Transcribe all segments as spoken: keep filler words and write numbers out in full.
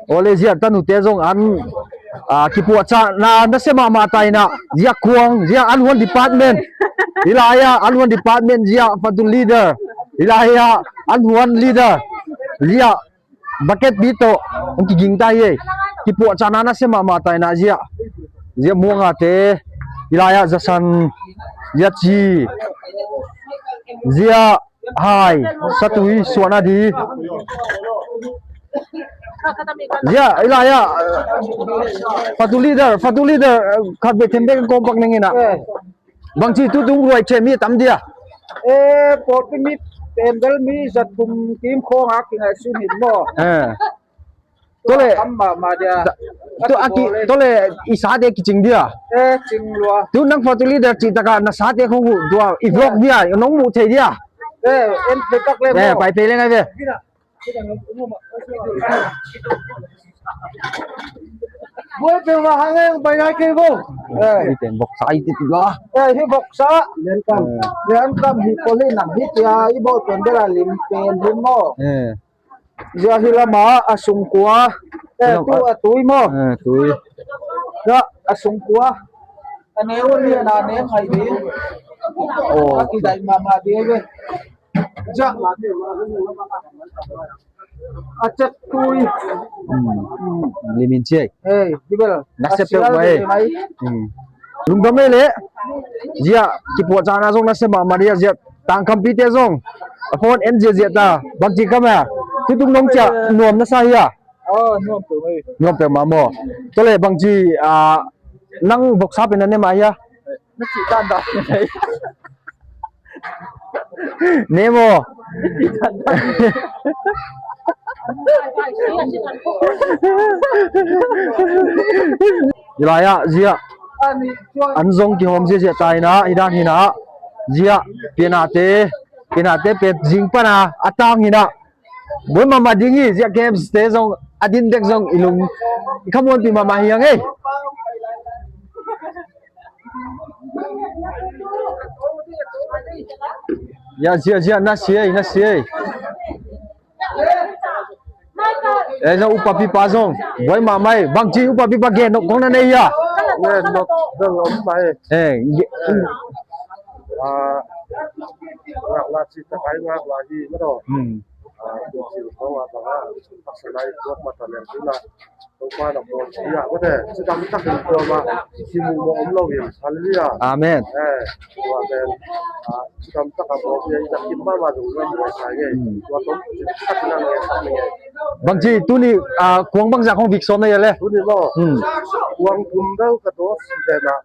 Awle, zia tanute zong an, ah, kipuahchahna nasia mahmah ta inah, zia kuang, zia an huan department. Hi lai-ah an huan department, zia fatu leader. Hi lai-ah an huan leader. Zia bucket pi tawh hong kiging ta hi ei. Kipuahchahna nasia mahmah ta inah, zia, zia muangate. Hi lai-ah zasan, zia ci, zia hai, satui suahna di. Zia, hi lai-ah fatu leader, fatu leader, khat vei them bek kawm pak ning inah. Bangci tutung ruai khe mi tam dia? Eh, pawlpi mi pen bel mi za thum kim khawng a kingai sun hin maw? Eh. Tole. Tam mahmah dia. Tu a ki, tole i sate kicing dia? Eh, cing lua. Tu nang fatu leader cih taka na sate khong uh tua i vlog dia, nong muh thei dia? Eh, en thei tak le maw? Eh, pai pei le ngai ve. Buai peuhmah hang ei, hong pai nai kei vo. Eh. Hih pen voksa i ti ti la. Eh, hih voksa. Lian kam. Eh. Lian kam hi pawlin ang hi tia, i bawl pen bel a lim pen lim maw. Eh. Zia hi lama a sungkua. Eh, tu a tui maw. Eh, tui. Zia a sungkua. A neu a lian a neu ngai ding. Oh. A kidai mahmah ding ve. Zia. A cek tui. Hmm. Limin ciai. Hei, di bel. Nasep teu mai. Mai. Hmm. Lungdam ei le. Zia, kipuahchahna zong nasep mahmah dia zia. Tangkampite zong. A phone en ziazia ta. Bangci kam a. Tutung nong ciah nuam na sa hia. Oh, nuam teu mai. Nuam teu mah maw. Tole bangci, ah, nang voksa pen na ne mah hia. Na cih dandan. Ne maw? Hi lai-ah zia an zong kihawm ziazia ta inah, hi dan hinah zia pianate, pianate pet zing pana a tang hinah. Buai mahmah ding hi, zia games te zong a din dek zong i lung i khamuanpi mahmah hi ang ei. Ya, zia, zia, na siai, na siai. Eh, zong upapipa zong buai mahmah ei. Bangci upapipa gen nop kong na nei hia? Gen nop dang om ta ei. Eh, ge- Ah, ngak la ci takai ngak la hi mah daw. Hmm. Ah, kum cil kong a bang a, taksa lai tuak mata leng tuna. Topa na pawm sia mate, cidam takin pawm a, kimu mawh om lo in. Halleluiah. Amen. Eh, tua pen, ah, cidam tak a pawm sia, i takin mama zong lam buai sa ngei. Hmm. Tua tom cidam takin a ngei sa ngei. Bangci tuni, ah, kuang bangzah kong vik sawm na hia le? Tuni maw. Hmm. Kuang thum dau ka daw si ve na.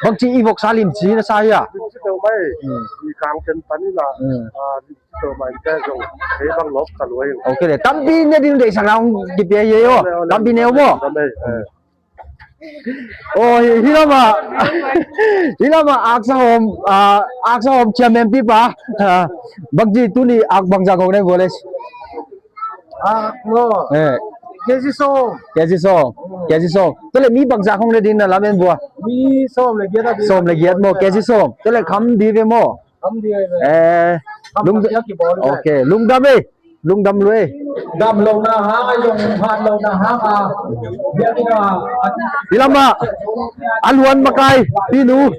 Bangci i voksa limci na sa hia? Limci peuh mai. Hmm. I kang pen pan ina. Hmm. Ah, limci peuh mai te zong kei bang lop ka luai. Ok le. Tampi ne ding deihsak na hong kipia hi ei aw. Tampi ne uh maw? Tampi, eh. Oh, hi, hi lama. Hi lama aksa hom, ah, aksa hom chairman pipa. Ah, bangci tuni ak bangzah kong ne vua le. Ah, lo. Eh. Kezi sawm. Kezi sawm. Kezi sawm. Tole mi bangzah hong le ding na lamen bua. Mi sawm le giat a ding. Sawm le giat maw, kezi sawm. Tole kham di ve maw. Kham di ve. Eh. Kham lung, kham di a kibawl ve. Ok, lungdam ei. Lungdam lua ei. Dam lo na hang a, zong hat lo na hang a. Biakina. Hi lama. An huan makai. Pinu.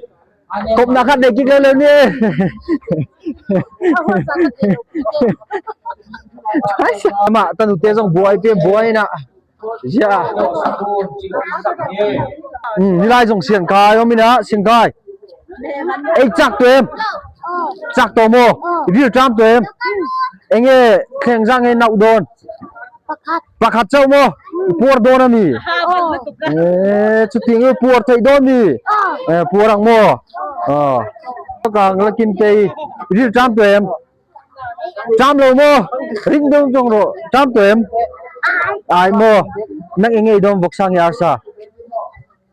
Kopna khat nei kik leuleu ni. Amah tanute zong buai pia buai na. Zia. Hmm, hi lai zong siangkai om ina, siangkai. Ei, cak tuem. Cak tuem aw. Ril tam tuem. Enge, thleng zang e nau dawn. Pakhat. Pakhat cau maw? Puar dawn a mi. Eh, cuting e puar theih dawn mi. Eh, puar ang maw? Ah. Kang lakin tei. Ril tam tuem. Tam lo maw? Ring dong dong lo. Tam tuem. Ai maw? Nang enge dawn voksa nge arsa.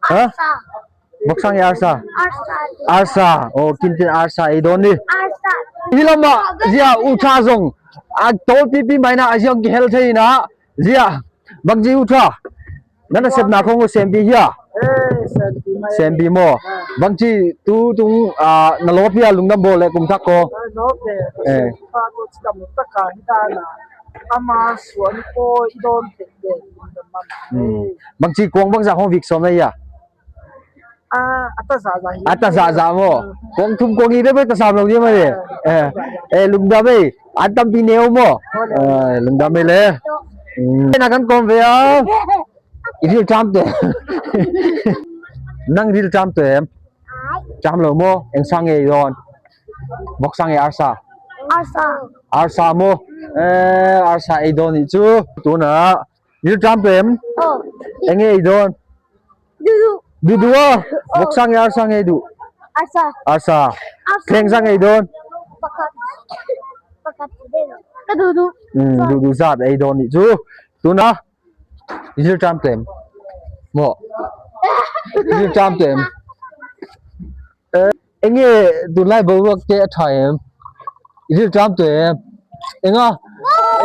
Ha? Boksang i arsa. Arsa. Arsa. Oh, kintin arsa i don ni. Arsa. Hi lama zia u tha zong a tol pipi mai na a ziang kihel thei na zia. Bangci u tha. Nana sepna khong u sempi hia. Eh, sempi mai. Sempi maw. Ah. Bangci tu tung, ah, na lawp hia lungdam bawl le kum thak ko. Ah, lawp le. Eh. Sempa ko ci dam tak ka hi ta na. Ama suan ko i don te. Hmm. Bangci kuang bangzah hong vik sawm na hia? Ah, a ta zahzah hi. A ta zahzah maw? Kuang thum kuang i deuh bek ta sam lo ni maw ni. Eh, eh, lungdam ei. An tampi neu maw? Eh, lungdam ei le. Hmm. Na kan kawm ve a. I ril tam tuam. Nang ril tam tuam. Tam lo maw? Eng sang ei dawn. Vok sang ei arsa. Arsa. Arsa maw? Eh, arsa ei dawn ni cu. Tuna. Ril tam tuam. Oh. Eng ei dawn. Dudu. Dudu ah. Oh. Vok sang ei arsa ei duh. Arsa. Arsa. Arsa. Thleng sang ei dawn. Pakhat. Pakhat. Ka dudu. Hmm, dudu zat ei dawn ni cu. Tuna. I ril tam tuam. Maw. I ril tam tuam. Eh, enge tunlai boruak te a tha em? I ril tam tuam. Enga?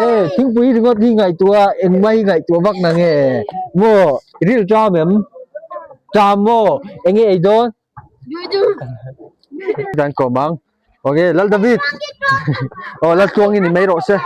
Eh, thingpui ringawt hi ngaihtuah, engmah hi ngaihtuah bak nang e. Maw, i ril tam em? Tam maw. Enge ei dawn? Dan ko mang. Ok, Lal David. Oh, Lal Tuang in i mei rawh se.